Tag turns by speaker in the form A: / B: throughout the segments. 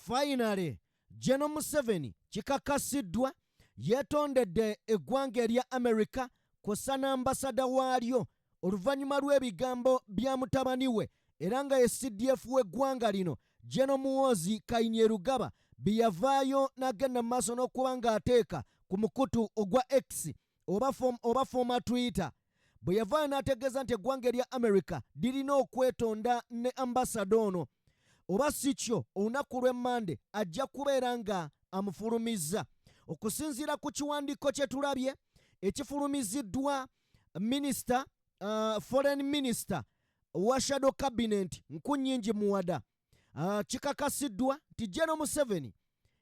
A: Finally, General Museveni kikakasiddwa yeetondedde eggwanga erya America kw'ossa n'ambasada waalyo oluvannyuma lw'ebigambo bya mutabani we era nga ye CDF w'eggwanga lino General Muhoozi Kainerugaba bye yavaayo n'agenda mu maaso n'okuba ng'ateeka ku mukutu ogwa X oba oba former Twitter bwe yavaayo n'ategeeza nti eggwanga erya America lirina okwetonda ne ambasada ono oba si kyo olunaku lw'Emmande ajja kubeera nga amufulumizza. Okusinziira ku kiwandiiko kye tulabye ekifulumiziddwa minisita foreign minister wa shadow cabinet Nkunyingi Muwada, kikakasiddwa nti General Museveni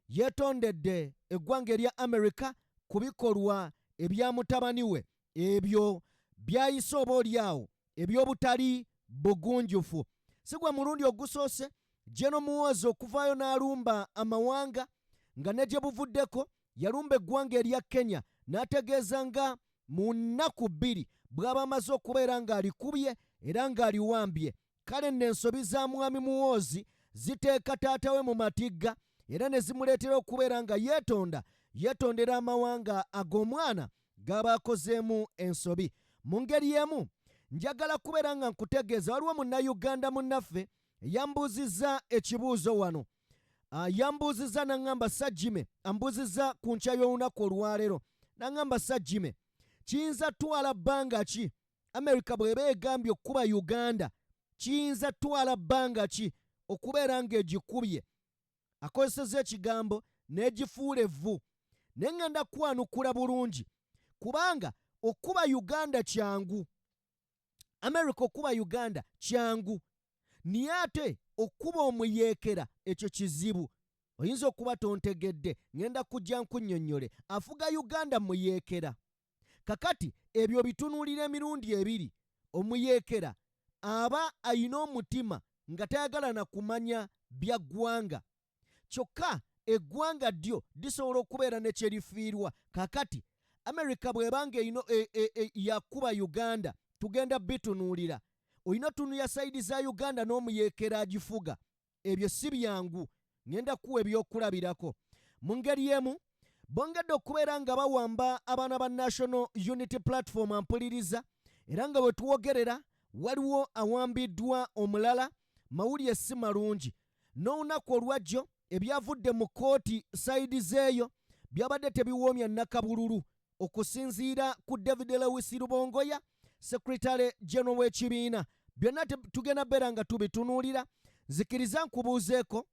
A: yeetondedde eggwanga erya America ku bikolwa ebya mutabani we ebyo byayise oba oliawo eby'obutali bugunjufu. Si gwe mulundi ogusoose General Muhoozi okuvaayo n'alumba amawanga, nga ne gye buvuddeko yalumba eggwanga erya Kenya n'ategeeza nga mu nnaku 2 bw'aba amaze okubeera ng'alikubye era ng'aliwambye. Kale nno ensobi za mwami Muhoozi ziteeka taata we mu matigga era ne zimuleetera okubeera nga yeetonda, yeetondera amawanga ag'omwana g'aba akozeemu ensobi. Mu ngeri emu njagala kubeera nga nkutegeeza waliwo munnayuganda munnaffe yambuuzizza ekibuuzo wano. Yambuuzizza n'aŋŋamba, "Sajjime," ambuuzizza ku nkya y'olunaku olwaleero n'aŋŋamba, "Sajjime, kiyinza twala bbanga ki Amerika bw'eba egambye okukuba Uganda, kiyinza twala bbanga ki okubeera ng'egikubye?" Akozesezza ekigambo n'egifuula evvu, naye ŋŋenda kwanukula bulungi kubanga okuba Uganda kyangu, America okuba Uganda kyangu, naye ate okuba omuyeekera ekyo kizibu. Oyinza okuba tontegedde, ŋŋenda kujja nkunnyonnyole. Afuga Uganda muyeekera. Kakati ebyo bitunuulira emirundi ebiri. Omuyeekera aba ayina omutima nga tayagala na kumanya bya ggwanga, kyokka eggwanga ddyo lisobola okubeera ne kye lifiirwa. Kakati America bw'ebanga erino yakuba Uganda, tugenda bitunuulira, olina otunuulira side za Uganda n'omuyeekera agifuga. Ebyo si byangu, ŋŋenda kuwa ebyokulabirako. Mu ngeri emu bongedde okubeera nga bawamba abaana ba National Unity Platform ampuliriza, era nga bwe tuwogerera waliwo awambiddwa omulala. Mawulire si malungi. N'olunaku olwajjo ebyavudde mu kkooti side zeeyo byabadde tebiwoomya nakabululu. Okusinziira ku David Lewis Rubongoya, secretary general w'ekibiina, byonna tugenda beera nga tubitunuulira. Nzikiriza nkubuuzeeko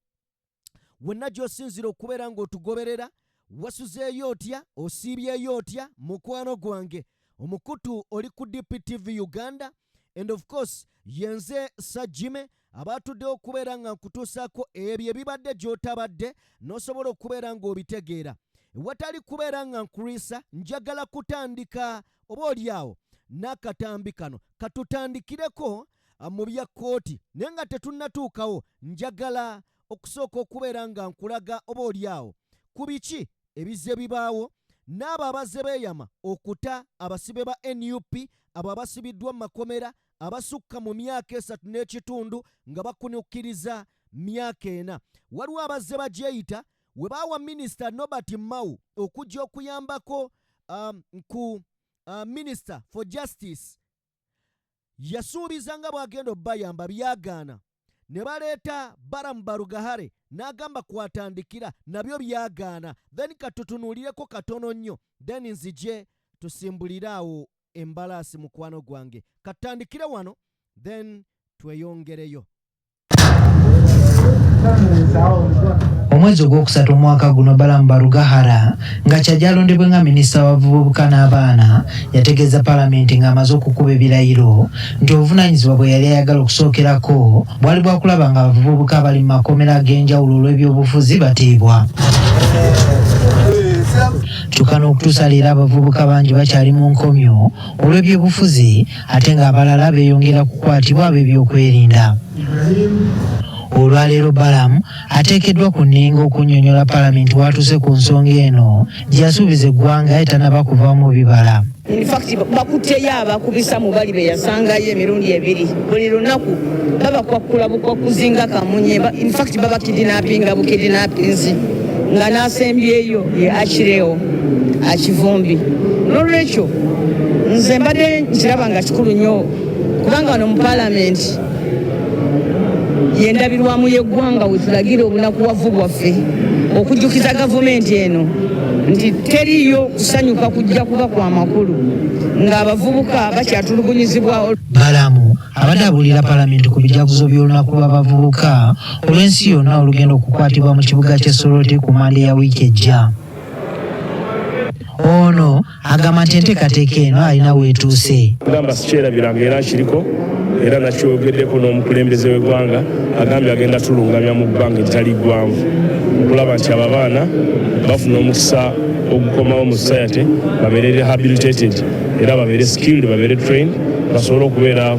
A: wenna gy'osinzira okubeera ng'otugoberera, wasuzeeyo otya? Osiibyeyo otya, mukwano gwange? Omukutu oli ku DPTV Uganda and of course yenze Sajjime abaatuddewo okubeera nga nkutuusaako ebyo ebibadde gy'otabadde n'osobola okubeera ng'obitegeera. Ewatali kubeera nga nkulwisa, njagala kutandika oba oli awo n'akatambi kano katutandikireko mu bya kkooti, naye nga tetunnatuukawo njagala okusooka okubeera nga nkulaga oba oli awo ku biki ebizze bibaawo n'abo abazze beeyama okuta abasibe ba NUP, abo abasibiddwa mu makomera abasukka mu myaka 3.5 nga bakunukkiriza myaka 4. Waliwo abazze bagyeyita we baawa Minisita Norbert Mao okujja okuyambako ku Minister for Justice, yasuubiza nga bw'agenda obbayamba, byagaana. Ne baleeta Balaam Barugahare n'agamba kwatandikira, nabyo byagaana. Then katutunuulireko katono nnyo, then nzije tusimbulire awo embalaasi. Mukwano gwange, katutandikire wano then tweyongereyo.
B: Omwezi ogwokusatu omwaka guno, Balaam Barugahara nga kyajja alondebwe nga minisita w'abavubuka n'abaana yategeeza palamenti ng'amaze okukuba ebirayiro nti obuvunaanyizibwa bwe yali ayagala okusookerako bwali bwakulaba nga abavubuka abali mu makomera ag'enjawulo olw'ebyobufuzi bateebwa. Kyokka n'okutuusa leero abavubuka bangi bakyali mu nkomyo olw'ebyobufuzi ate ng'abalala beeyongera kukwatibwa ab'ebyokwerinda. Olwaleero Balaam ateekeddwa ku nninga okunnyonnyola Palamenti w'atuuse ku nsonga eno gye yasuubiza eggwanga etanaba kuvaamu bibala.
C: In fact bakutteyo abakubisa mu bali be yasangayo emirundi ebiri buli lunaku babakwakkula bukwakkuzi nga kamunye. In fact babakidinapinga bukidinapinzi nga n'asembyeyo ye Achileo Akivumbi. N'olwekyo nze mbadde nkiraba nga kikulu nnyo kubanga wano mu Palamenti yendabirwamu y'eggwanga wetulagira obunakuwavu bwaffe okujjukiza gavumenti eno nti teriyo kusanyuka kujja kuba kwa makulu ng'abavubuka bakyatulugunyizibwa.
B: Balaam abadde abuulira Palamenti ku bijaguzo by'olunaku lw'abavubuka olw'ensi yonna olugenda okukwatibwa mu kibuga ky'e Soroti ku Mande ya wiiki ejja. Ono agamba nti enteekateeka eno alina weetuuse.
D: Gamba sikyerabiranga era nkiriko era nakyogeddeko n'omukulembeze w'eggwanga agambye agenda tulungamya mu bbanga eritali ggwanvu okulaba nti abo abaana bafuna omukisa ogukomawo mu society, babeere rehabilitated era babeere skilled, babeere trained, basobole okubeera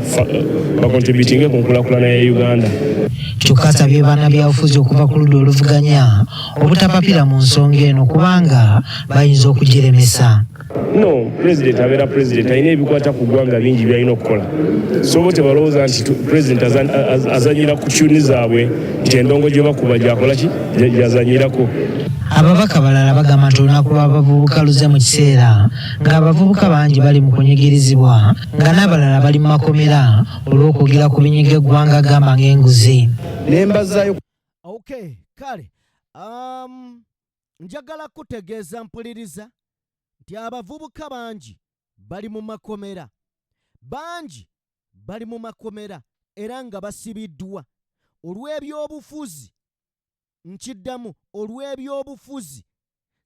D: bacontributinge ku nkulakulana ya Uganda.
B: Kyokka asabye bannabyabufuzi okuva ku ludda oluvuganya obutapapira mu nsonga eno kubanga bayinza okugiremesa.
D: No, president abeera president, alina ebikwata ku ggwanga bingi byalina okukola, so bo tebalowooza nti president azanyira ku tune zaabwe nti endongo gye bakuba gyakola ki gyazanyirako.
B: Ababaka balala bagamba nti olunaku lw'abavubuka luze mu kiseera ng'abavubuka bangi bali mu kunyigirizibwa nga n'abalala bali mu makomera olw'okwogera ku binyiga eggwanga gamba ng'enguzi.
E: Nembazaayo.
A: Okay, kale njagala kutegeeza mpuliriza nti abavubuka bangi bali mu makomera, bangi bali mu makomera era nga basibiddwa olw'ebyobufuzi. Nkiddamu, olw'ebyobufuzi.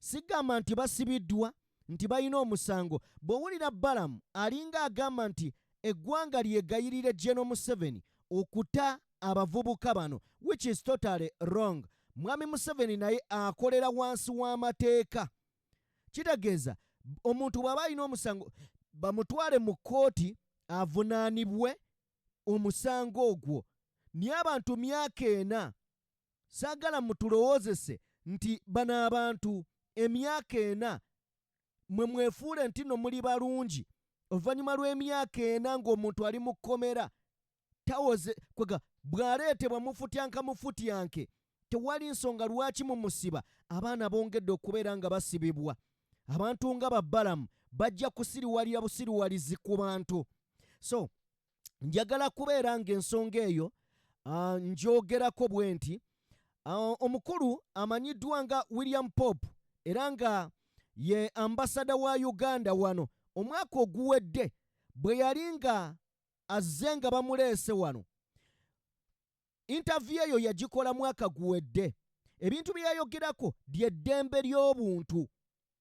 A: Sigamba nti basibiddwa nti balina omusango. Bw'owulira Balaam alinga agamba nti eggwanga lyegayirire General Museveni okuta abavubuka bano, which is totally wrong. Mwami Museveni naye akolera wansi w'amateeka. Kitegeeza omuntu bw'aba alina omusango bamutwale mu kkooti avunaanibwe omusango ogwo. Naye abantu myaka 4, saagala mutulowoozese nti bano abantu emyaka 4 mwe mwefuule nti nno muli balungi. Oluvannyuma lw'emyaka 4 ng'omuntu ali mu kkomera tawoze kwega bw'aleetebwa mufutyanka mufutyanke, tewali nsonga lwaki mumusiba. Abaana bongedde okubeera nga basibibwa. Abantu nga babbalamu bajja kusiriwalira busiriwalizi ku bantu. So njagala kubeera ng'ensonga eyo njogerako bwe nti omukulu amanyiddwa nga William Pope era nga ye ambasada wa Uganda wano, omwaka oguwedde bwe yali nga azze nga bamuleese wano, interview eyo yagikola mwaka guwedde. Ebintu bye yayogerako ly'eddembe ly'obuntu,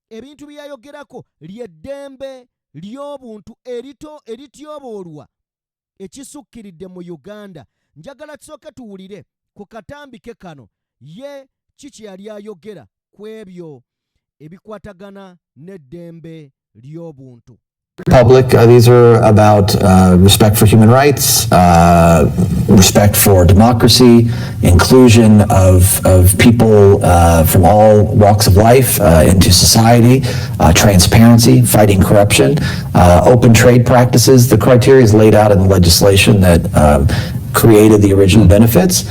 A: ebintu bye yayogerako ly'eddembe ly'obuntu erityoboolwa ekisukkiridde mu Uganda. Njagala tusooke tuwulire ku katambike kano ye kiki yali ayogera ku ebyo ebikwatagana n'eddembe ly'obuntu.
F: Public, these are about respect for human rights, respect for democracy, inclusion of people from all walks of life into society, transparency, fighting corruption, open trade practices. The criteria is laid out in the legislation that created the original benefits.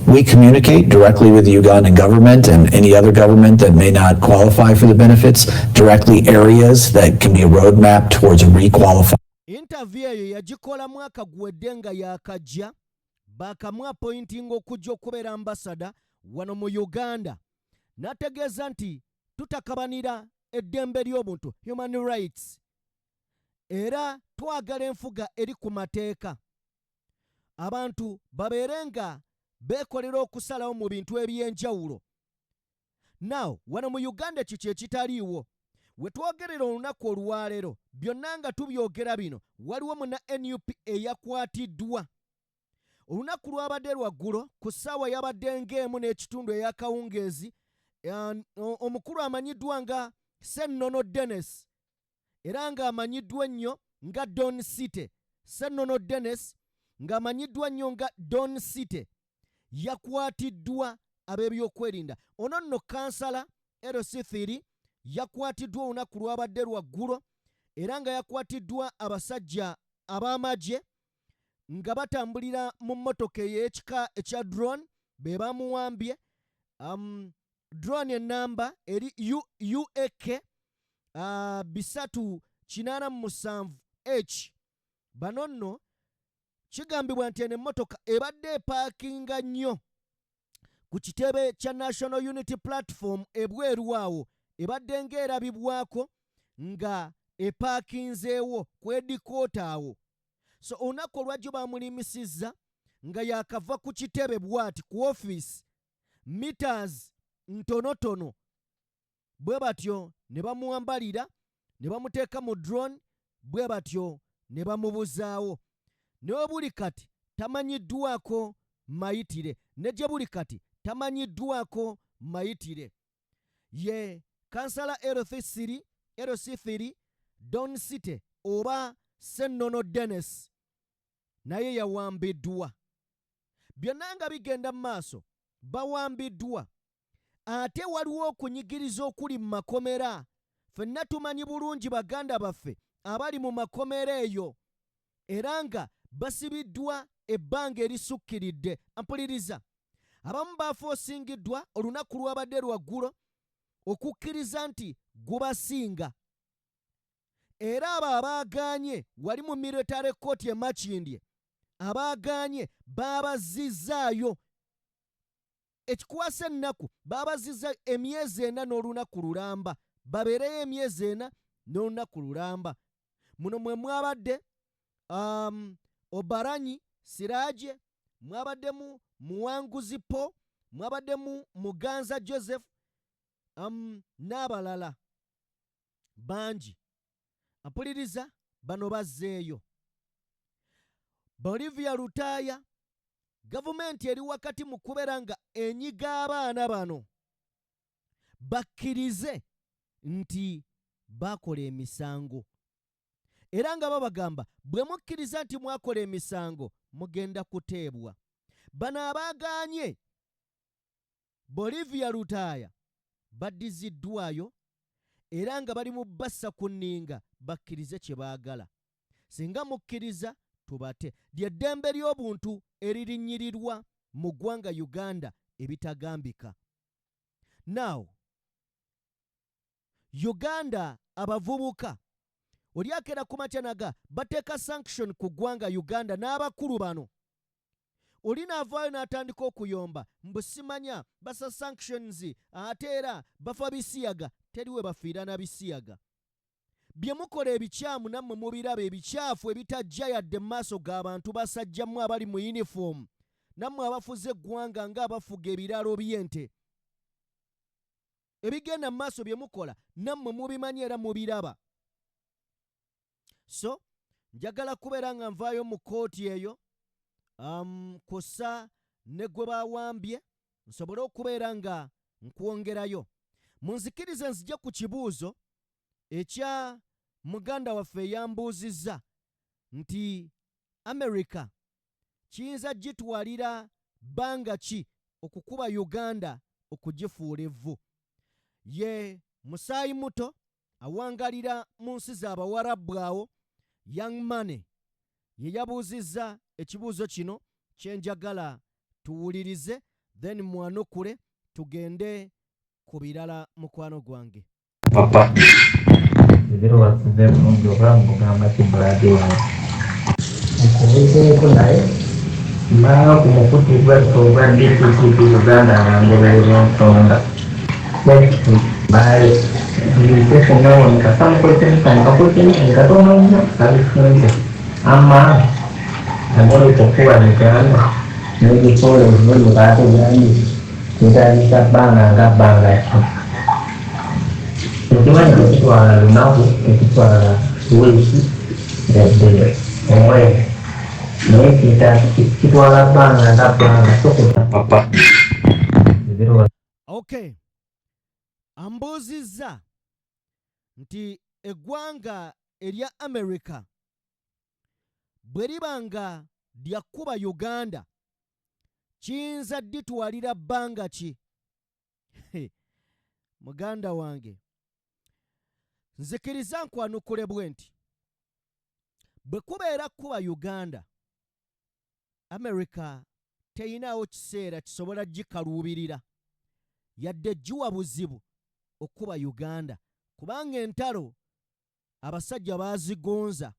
F: We communicate directly with the Ugandan government and any other government that may not qualify for the benefits, directly areas that can be a roadmap towards requalifying.
A: Interview eyo yagikola mwaka guwedde nga yakajja bakamu appointinga okujja okubeera ambasada wano mu Uganda, n'ategeeza nti tutakabanira eddembe ly'obuntu, human rights, era twagala enfuga eri ku mateeka, abantu babeere nga beekolera okusalawo mu bintu eby'enjawulo. Now wano mu Uganda ekyo kye kitaliiwo. We twogerera olunaku olwaleero byonna nga tubyogera bino, waliwo muna NUP eyakwatiddwa. Olunaku lwabadde lwaggulo ku ssaawa yabadde ng'emu n'ekitundu ey'akawungeezi, omukulu amanyiddwa nga Ssennono Dennis era ng'amanyiddwa ennyo nga Don City, Ssennono Dennis ng'amanyiddwa nnyo nga Don City. Yakwatiddwa ab'ebyokwerinda. Ono nno kansala LC3 yakwatiddwa olunaku lwabadde lwa ggulo, era nga yakwatiddwa abasajja ab'amagye nga batambulira mu mmotoka ey'ekika ekya drone, be bamuwambye. Drone enamba eri UAK 387 H. Bano nno kigambibwa nti eno emmotoka ebadde epaakinga nnyo ku kitebe kya National Unity Platform ebweru awo, ebadde ng'erabibwako nga epaakinzeewo ku headquarter awo. So olunaku olwajjo bamulimisizza nga yakava ku kitebe bw'ati ku ofiisi, meters ntonotono, bwe batyo ne bamuwambalira ne bamuteeka mu drone, bwe batyo ne bamubuzaawo. Ne we buli kati tamanyiddwako mayitire, ne gye buli kati tamanyiddwako mayitire. Ye kansala LC3, LC3 Don City oba Ssennono Dennis naye yawambiddwa. Byonna nga bigenda mu maaso, bawambiddwa. Ate waliwo okunyigiriza okuli mu makomera. Ffenna tumanyi bulungi baganda baffe abali mu makomera eyo era nga basibiddwa ebbanga erisukkiridde. Ampuliriza, abamu baafoosingiddwa olunaku lwabadde lwaggulo okukkiriza nti gubasinga, era abo abaagaanye wali mu military court e Makindye, abaagaanye baabazizzaayo. Ekikwasa ennaku, baabazizza emyezi 4 n'olunaku lulamba, babeereyo emyezi 4 n'olunaku lulamba. Muno mwe mwabadde Obaranyi Siraje, mwabaddemu Muwanguzi Po, mwabaddemu Muganza Joseph, n'abalala bangi. Ampuliriza, bano bazzeeyo. Bolivia Lutaaya, gavumenti eri wakati mu kubeera nga enyiga abaana bano bakkirize nti baakola emisango, era nga babagamba bwe mukkiriza nti mwakola emisango mugenda kuteebwa. Bano abaagaanye Bolivia Lutaaya baddiziddwayo, era nga bali mu bassa ku nninga bakkirize kye baagala. Singa mukkiriza tubate. Ly'eddembe ly'obuntu eririnnyirirwa mu ggwanga Uganda ebitagambika. Now Uganda, abavubuka oli akeera ku makya naga bateeka sanction ku ggwanga Uganda n'abakulu bano, oli n'avaayo n'atandika okuyomba mbu simanya basa sanctions, ate era bafa bisiyaga. Teriwe bafiira na bisiyaga. Bye mukola ebikyamu nammwe mubiraba, ebikyafu ebitajja yadde mu maaso g'abantu. Basajjammwe abali mu yunifoomu, nammwe abafuze eggwanga ng'abafuga ebiraalo by'ente, ebigenda mu maaso bye mukola nammwe mubimanyi era mubiraba. So njagala kubeera nga nvaayo mu kkooti eyo, kussa ne gwe bawambye, nsobole okubeera nga nkwongerayo. Munzikirize nzije ku kibuuzo ekya muganda waffe eyambuuzizza nti America kiyinza gitwalira bbanga ki okukuba Uganda okugifuula evvu. Ye musaayi muto awangalira mu nsi z'Abawarabu awo, Young Money ye yabuuzizza ekibuuzo kino kye njagala tuwulirize, then mwanukule tugende ku birala. Mukwano gwange.
E: Papa, ebiro wasize bulungi, obulamu bugamba ki, brother wange? Nkubuzeeko, naye mbanga ku mukutu gwaffe ogwa DPTV Uganda nga ngoberera ensonga. Baale nzise some questions and questions katono nnyo kabifunze. Ama Amerika okuba Uganda n'ebifuula ebivulu baatugambye kyetaagisa bbanga nga bbanga ki? Ekimanyi tekitwala lunaku, tekitwala wiiki yadde omwezi, naye kitwala bbanga nga bbanga so.
D: Papa.
E: Ebiro
A: Okay, ambuuzizza nti eggwanga erya America bwe liba nga lyakkuba Uganda, Kiyinza dditwalira bbanga ki? Muganda wange, nzikiriza nkwanukule bwe nti, bwe kubeera kuba Uganda, America teyinaawo kiseera kisobola gikaluubirira yadde giwa buzibu okuba Uganda, kubanga entalo abasajja baazigonza.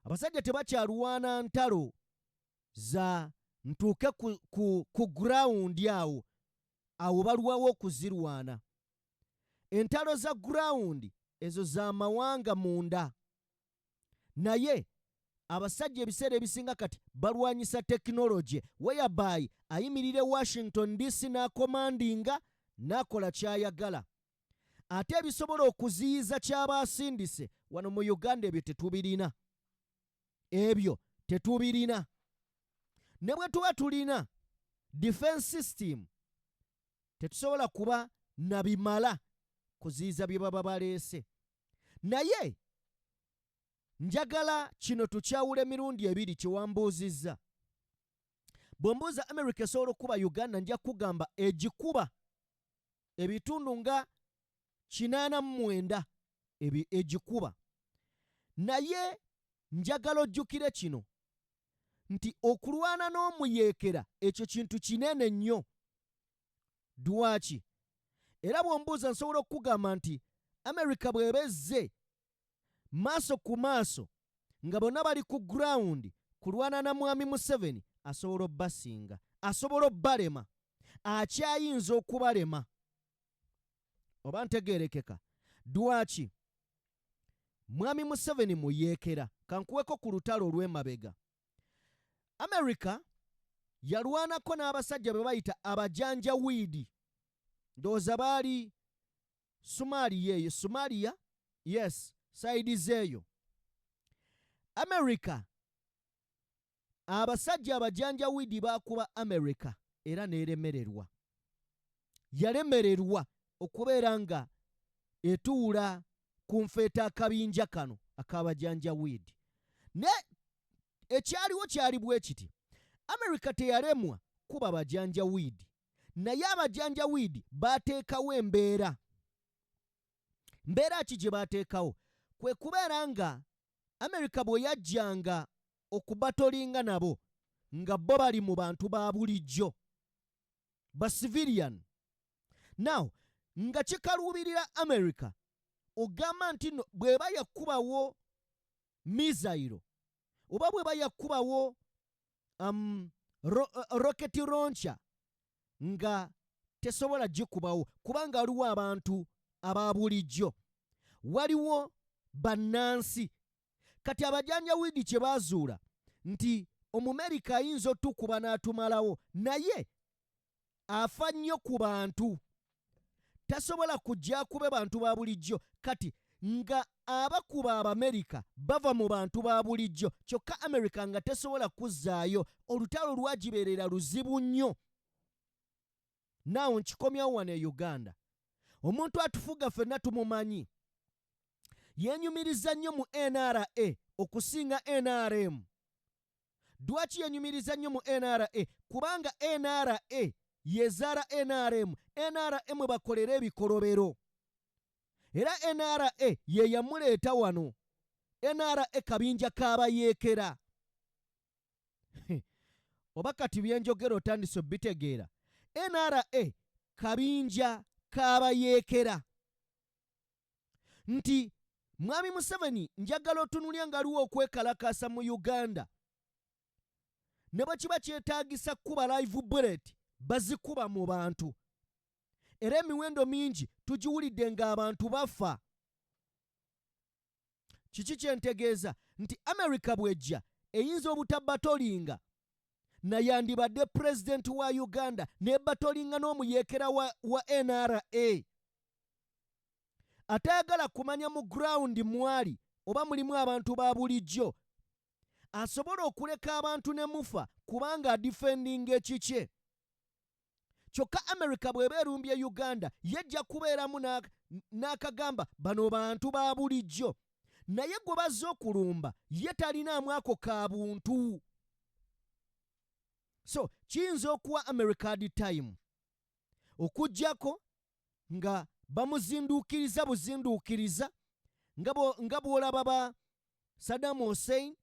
A: Abasajja tebakyalwana ntalo za ntuuke ku ground. Awo awo balwawo okuzirwana entalo za ground ezo za mawanga munda, naye abasajja ebiseera ebisinga kati balwanyisa tekinologi, whereby ayimirire Washington DC n'acommandinga, n'akola kyayagala, ate ebisobola okuziyiza kyaba asindise wano mu Uganda, ebyo tetubirina, ebyo tetubirina. Ne bwe tuba tulina defense system, tetusobola kuba nabimala kuziyiza bye baba baleese. Naye njagala kino tukyawula emirundi ebiri kyewambuuzizza. Bwe mbuuza America esobola okuba Uganda, nja kugamba egikuba ebitundu nga 89 egikuba, naye njagala ojjukire kino nti okulwana n'omuyeekera ekyo kintu kinene nnyo. Lwaki? Era bw'ombuuza, nsobola okukugamba nti America bw'eba ezze maaso ku maaso nga bonna bali ku ground kulwana na Mwami Museveni, asobola obbasinga, asobola obbalema, akyayinza okubalema. Oba ntegeerekeka? Lwaki? Mwami Museveni muyeekera. Kankuweko ku lutalo olw'emabega, America yalwanako n'abasajja be bayita abajanjawiidi, ndowooza baali Somalia eyo, Somalia, yes, side zeeyo. America, abasajja abajanjawiidi baakuba America era n'eremererwa, yalemererwa okubeera nga etuula ku nfeeta akabinja kano ak'abajanjawiidi. Ne ekyaliwo kyali bwe kiti: America teyalemwa kuba bajanjawiidi, naye abajanjawiidi baateekawo embeera. Mbeera ki gye baateekawo? Kwe kubeera nga America bwe yajjanga okubattlinga nabo nga bo bali mu bantu ba bulijjo, ba civilian. Now nga kikaluubirira America, ogamba nti no bw'eba yakubawo missile oba bw'eba yakubawo rocket launcher, nga tesobola gikubawo kubanga waliwo abantu aba bulijjo, waliwo bannansi. Kati abajanjawiidi kye baazuula nti Omumerika ayinza otukuba n'atumalawo, naye afa nnyo ku bantu, tasobola kujja akube bantu ba bulijjo. Kati nga abakuba Abamerika bava mu bantu ba bulijjo, kyokka Amerika nga tesobola kuzzaayo. Olutalo lwagibeerera luzibu nnyo. Naawo nkikomyawo wano e Uganda, omuntu atufuga ffenna tumumanyi, yeenyumiriza nnyo mu NRA okusinga NRM. Lwaki yenyumiriza nnyo mu NRA? Kubanga NRA yezaala NRM, NRM bakolera ebikolobero, era NRA ye yamuleeta wano. NRA kabinja k'abayeekera. Oba kati byenjogera otandise obitegeera? NRA kabinja k'abayeekera. Nti Mwami Museveni, njagala otunulya nga aliwo okwekalakaasa mu Uganda, ne bwe kiba kyetaagisa kuba live bullet, bazikuba mu bantu, era emiwendo mingi tugiwulidde ng'abantu bafa. Kiki kyentegeeza? Nti America bw'ejja eyinza obutabattlinga, nayandibadde pulezidenti wa Uganda nebattlinga n'omuyeekera wa NRA atayagala kumanya mu ground mwali oba mulimu abantu ba bulijjo, asobola okuleka abantu ne mufa kubanga adefendinga ekikye. Kyokka America bw'eba erumbye Uganda, yejja kubeeramu n'akagamba bano bantu ba bulijjo, naye gwe bazze okulumba ye talinaamu ako ka buntu. So kiyinza okuwa America hard time okuggyako nga bamuzinduukiriza buzinduukiriza nga bw'olaba ba Saddam Hussein,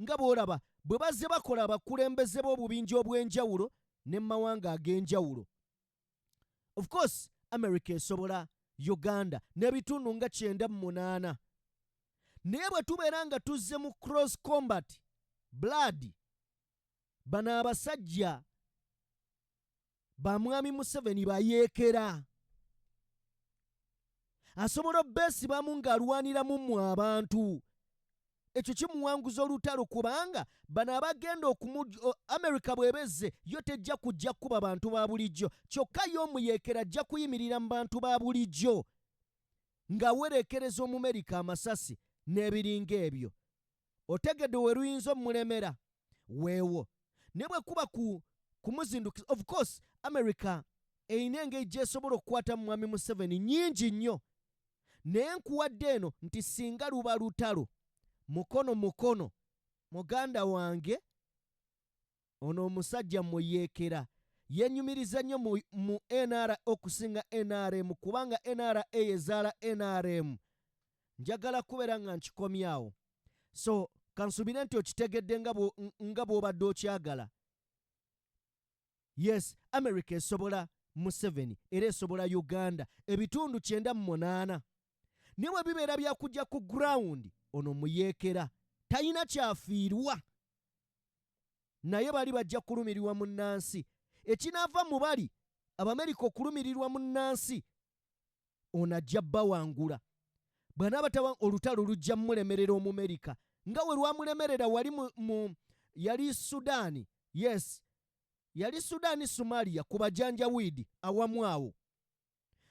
A: nga bw'olaba bwe bazze bakola abakulembeze b'obubinja obw'enjawulo ne mu mawanga ag'enjawulo. Of course America esobola Uganda n'ebitundu nga 98, naye bwe tubeera nga tuzze mu cross combat blood, bano abasajja ba Mwami Museveni bayeekera asobola obbeesibamu ng'alwaniramu mmwe abantu. Ekyo kimuwanguza olutalo, kubanga bano abagenda okumu America bw'ebezze yo tejja kujja kuba bantu ba bulijjo. Kyokka yo omuyeekera ajja kuyimirira mu bantu ba bulijjo ng'awereekereza Omumerika amasasi n'ebiringa ebyo. Otegedde we luyinza omulemera weewo? Naye bwe kuba ku kumuzindukiza, of course America erina engeri gy'esobola okukwata mu Mwami Museveni nnyingi nnyo, naye nkuwadde eno nti singa luba lutalo mukono mukono, muganda wange, ono omusajja muyeekera yenyumiriza nnyo mu NRA okusinga NRM, kubanga NRA ezaala NRM. Njagala kubeera nga nkikomyawo, so kansubire nti okitegedde nga bw'obadde okyagala. Yes, America esobola Museveni era esobola Uganda ebitundu 98, naye bwe bibeera byakujja ku ground, ono muyeekera talina kyafiirwa, naye bali bajja kulumirirwa munnansi. Ekinaava mu bali Abamerika okulumirirwa munnansi, ono ajja bawangula. Bw'anaaba tawa, olutalo lujja mmulemerera Omumerika nga we lwamulemerera wali mu yali Sudaani. Yes, yali Sudaani, Somalia, ku bajanjawiidi awamu awo.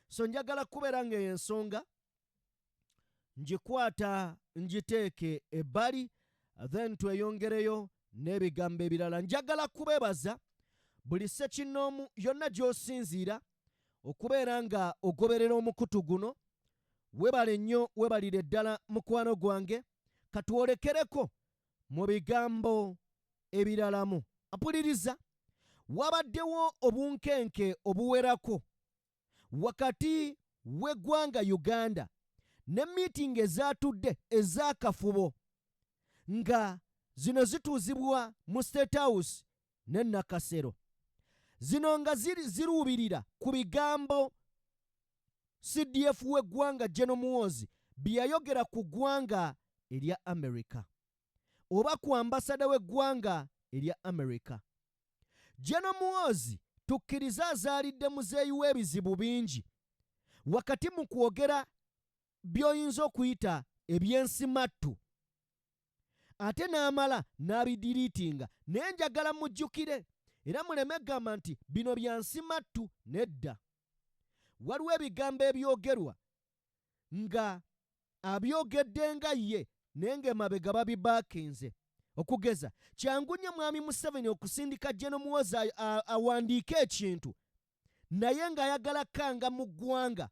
A: So njagala kubeera nga ensonga ngikwata ngiteeke ebbali, then tweyongereyo n'ebigambo ebirala. Njagala kubeebaza buli ssekinnoomu yonna gy'osinziira okubeera nga ogoberera omukutu guno. Webale nnyo, webalire ddala, mukwano gwange. Katwolekereko mu bigambo ebiralamu. Ampuliriza, wabaddewo obunkenke obuwerako wakati w'eggwanga Uganda ne miitingi ezaatudde ez'akafubo, nga zino zituuzibwa mu State House ne Nakasero. Zino nga ziruubirira ku bigambo CDF w'eggwanga General Muhoozi bye yayogera ku ggwanga erya America oba ku ambasada w'eggwanga erya America. General Muhoozi, tukkirize, azaalidde muzeeyi w'ebizibu bingi wakati mu kwogera by'oyinza okuyita ebyensimattu, ate n'amala n'abidiriitinga. Naye njagala mujjukire era muleme gamba nti bino bya nsimattu. Nedda, waliwo ebigambo ebyogerwa nga abyogedde nga ye, naye ng'emabega babibaakinze. Okugeza, kyangu nnyo Mwami Museveni okusindika General Muhoozi awandiike ekintu, naye ng'ayagala kanga mu ggwanga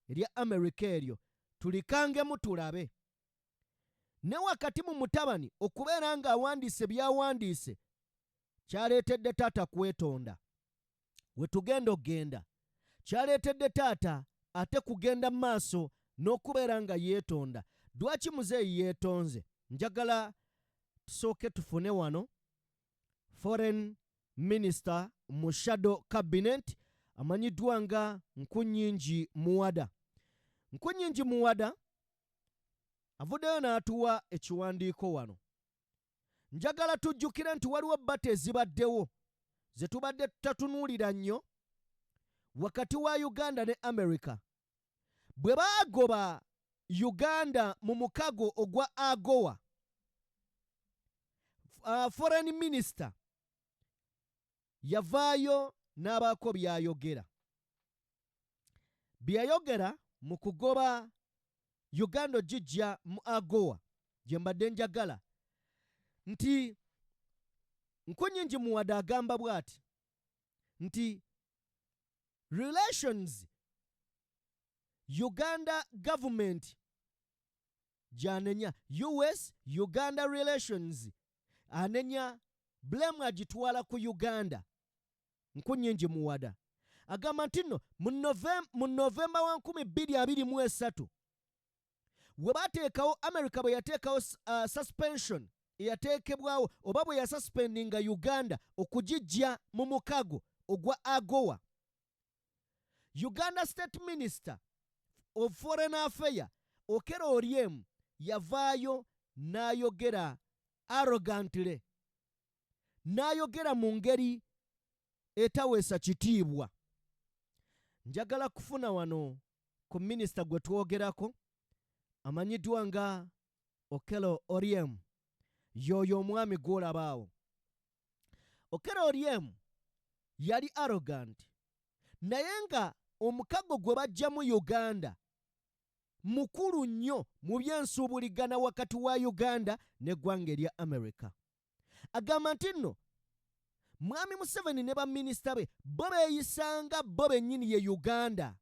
A: erya Amerika eryo tulikangemu tulabe. Ne wakati mu mutabani okubeera ng'awandiise by'awandiise, kyaleetedde taata kwetonda. We tugenda okgenda, kyaleetedde taata ate kugenda mu maaso n'okubeera nga yeetonda. Lwaki muzeeyi yeetonze? Njagala tusooke tufune wano foreign minister mu shadow cabinet amanyiddwa nga Nkunyingi Muwada. Nkunyingi Muwada avuddeyo n'atuwa ekiwandiiko wano. Njagala tujjukire nti waliwo bata ezibaddewo ze tubadde tutatunuulira nnyo wakati wa Uganda ne America. Bwe baagoba Uganda mu mukago ogwa AGOA, foreign minister yavaayo n'abaako by'ayogera. Bye yayogera mu kugoba Uganda ogijja mu AGOA, gye mbadde njagala nti Nkunyingi Muwada agamba bw'ati nti relations Uganda government gy'anenya, US Uganda relations anenya. Blame agitwala ku Uganda. Nkunyingi Muwada agamba nti nno mu Novemba wa 2023 we bateekawo, America bwe yateekawo suspension eyateekebwawo oba bwe yasuspendinga Uganda okugijja mu mukago ogwa AGOA, Uganda State Minister of Foreign Affair Okello Oryem yavaayo n'ayogera arrogantly, n'ayogera mu ngeri etaweesa kitiibwa. Njagala kufuna wano ku minisita gwe twogerako amanyiddwa nga Okello Oryem. Y'oyo omwami gw'olabaawo, Okello Oryem, yali arrogant, naye nga omukago gwe bajjamu Uganda mukulu nnyo mu byensuubuligana wakati wa Uganda n'eggwanga erya America. Agamba nti nno Mwami Museveni ne baminisita be bo beeyisanga bo bennyini ye Uganda,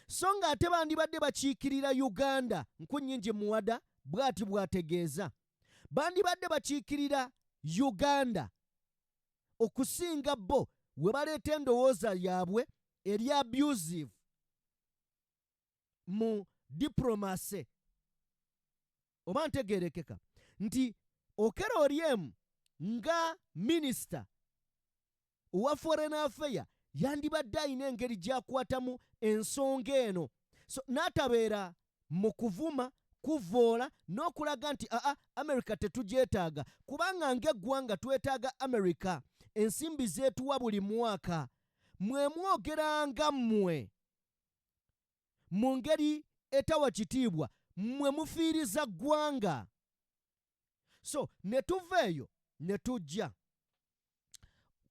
A: so ng'ate bandibadde bakiikirira Uganda. Nkunnyingi Muwada bw'ati bw'ategeeza, bandibadde bakiikirira Uganda okusinga bo we baleeta endowooza yaabwe eri abusive mu diplomacy. Oba ntegeerekeka nti Okello Oryem nga minisita owa foreign affair yandibadde alina engeri gy'akwatamu ensonga eno, so n'atabeera mu kuvuma, kuvoola n'okulaga nti aa, America tetugyetaaga, kubanga ng'eggwanga twetaaga America, ensimbi zeetuwa buli mwaka. Mwe mwogeranga mmwe mu ngeri etawa kitiibwa, mmwe mufiiriza ggwanga. So ne tuva eyo ne tujja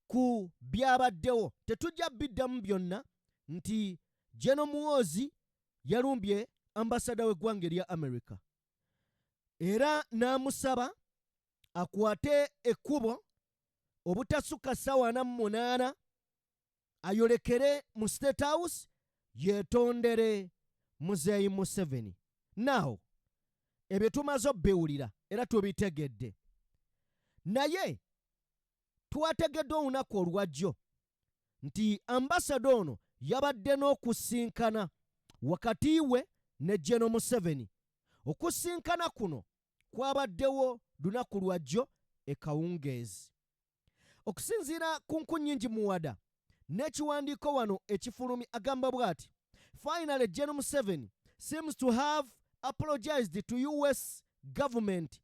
A: ku byabaddewo. Tetujja biddamu byonna nti General Muhoozi yalumbye ambasada w'eggwanga erya America era n'amusaba akwate ekkubo obutasukka ssaawa 48 ayolekere mu State House yeetondere Muzeeyi Museveni. Naawo ebyo tumaze obbiwulira era tubitegedde, naye twategedde olunaku olwajjo nti ambasada ono yabadde n'okusinkana wakati we ne General Museveni. Okusinkana kuno kwabaddewo lunaku lwajjo ekawungeezi. Okusinziira ku Nkunnyingi Muwada n'ekiwandiiko wano ekifulumi, agamba bw'ati: "Finally, General Museveni seems to have apologized to US government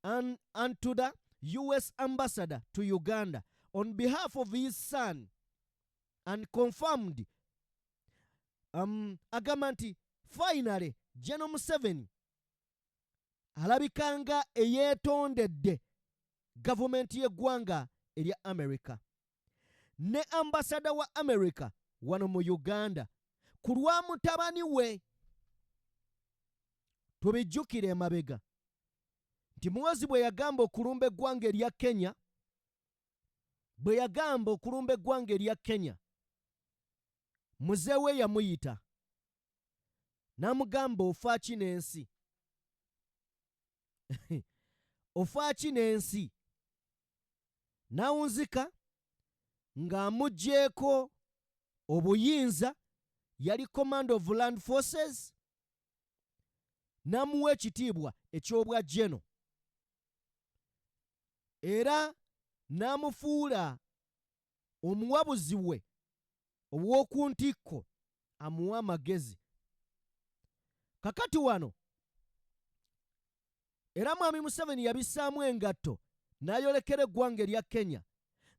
A: and to the US ambassador to Uganda on behalf of his son and confirmed." Agamba nti finally General Museveni alabika nga eyeetondedde gavumenti y'eggwanga erya America ne ambasada wa America wano mu Uganda ku lwa mutabani we. Tubijjukire emabega nti Muhoozi bwe yagamba okulumba eggwanga erya Kenya, bwe yagamba okulumba eggwanga erya Kenya, muzeewe yamuyita n'amugamba, "Ofa ki n'ensi? Ofa ki n'ensi?" N'awunzika ng'amuggyeko obuyinza, yali command of land forces, n'amuwa ekitiibwa eky'obwa general era n'amufuula omuwabuzi we ow'oku ntikko, amuwa amagezi. Kakati wano era Mwami Museveni yabissaamu engatto n'ayolekera eggwanga erya Kenya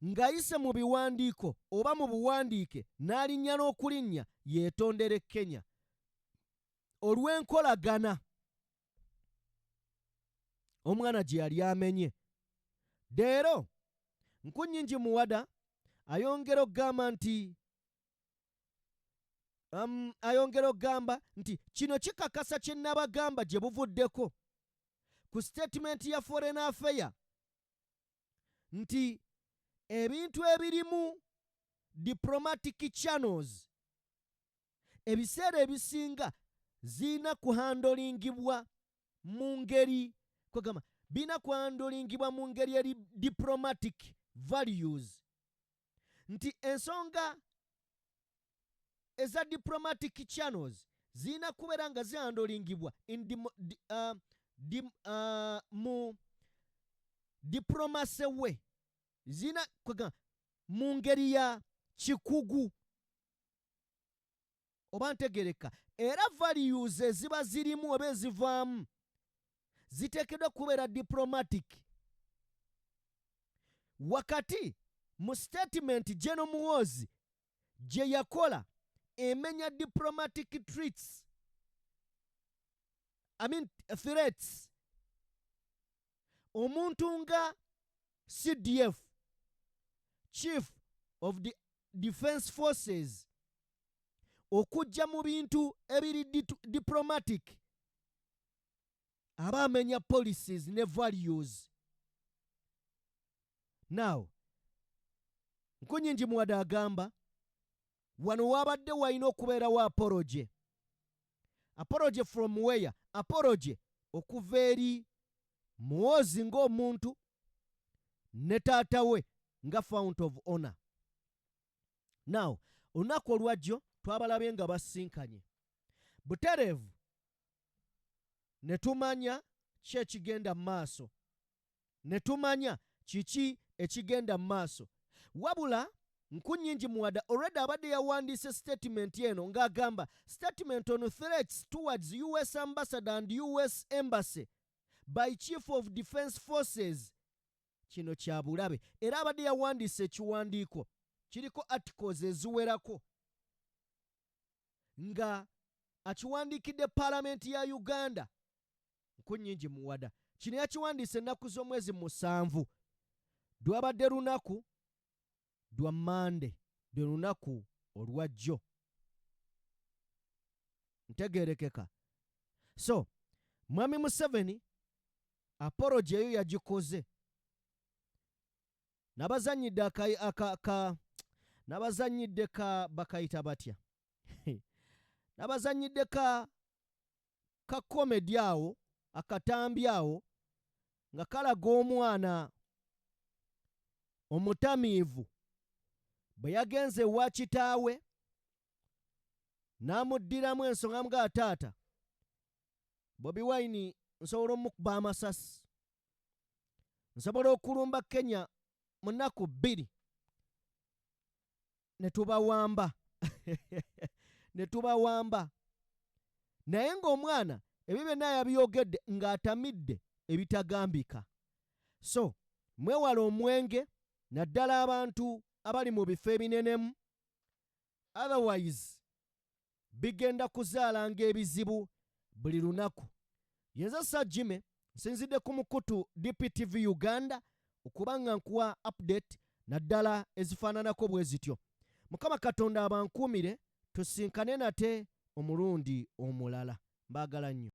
A: ng'ayise mu biwandiiko oba mu buwandiike, n'alinnya n'okulinnya yeetondere Kenya olw'enkolagana omwana gye yali amenye. Leero Nkunnyingi Muwada ayongera okugamba nti kino kikakasa kye nabagamba gye buvuddeko ku statement ya foreign affair nti ebintu ebirimu diplomatic channels ebiseera ebisinga zirina kuhandlingibwa mu ngeri kwegamba. Birina kuhandlingibwa mu ngeri eri diplomatic values, nti ensonga eza diplomatic channels zirina kubeera nga zihandlingibwa in dimo, di, dim, mu diplomacy we, zirina kwega mu ngeri ya kikugu oba ntegereka, era values eziba zirimu oba ezivaamu ziteekeddwa kubeera diplomatic. Wakati mu statement General Muhoozi gye yakola emenya diplomatic treats, I mean threats, omuntu nga CDF, Chief of the Defense Forces, okujja mu bintu ebiri diplomatic aba amenya policies ne values. Now Nkunyingi Muwada agamba wano wabadde walina okubeerawo apology. Apology from where? Apology okuva eri Muhoozi ng'omuntu ne taata we nga fount of honor. Now olunaku olwajjo twabalabye nga basinkanye butereevu ne tumanya ki ekigenda mu maaso, ne tumanya kiki ekigenda mu maaso. Wabula Nkunyingi Muwada already abadde yawandiise statement eno ng'agamba, "Statement on threats towards US ambassador and US embassy by Chief of Defense Forces." Kino kya bulabe, era abadde yawandiise ekiwandiiko kiriko articles eziwerako nga akiwandiikidde Paalamenti ya Uganda. Nkunyingi Muwada kino yakiwandiise ennaku z'omwezi 7, lwabadde lunaku lwa Mande, lwe lunaku olwajjo, ntegerekeka. So Mwami Museveni apology eyo yagikoze. Nabazanyidde aka, ka nabazanyidde ka bakayita batya, nabazanyidde ka comedy awo, akatambi awo nga kalaga omwana omutamiivu bwe yagenze ewa kitaawe n'amuddiramu ensonga mga, "Taata, Bobi Wine nsobola omukuba amasasi, nsobola okulumba Kenya mu nnaku 2 ne tubawamba, ne tubawamba." Naye ng'omwana ebyo byonna yabyogedde ng'atamidde ebitagambika. So mwewale omwenge, naddala abantu abali mu bifo ebinenemu, otherwise bigenda kuzaalanga ebizibu buli lunaku. Yenze Sajime, nsinzidde ku mukutu DPTV Uganda okuba nga nkuwa update naddala ezifaananako bwe zityo. Mukama Katonda abankuumire, tusinkane nate omulundi omulala. Mbaagala nnyo.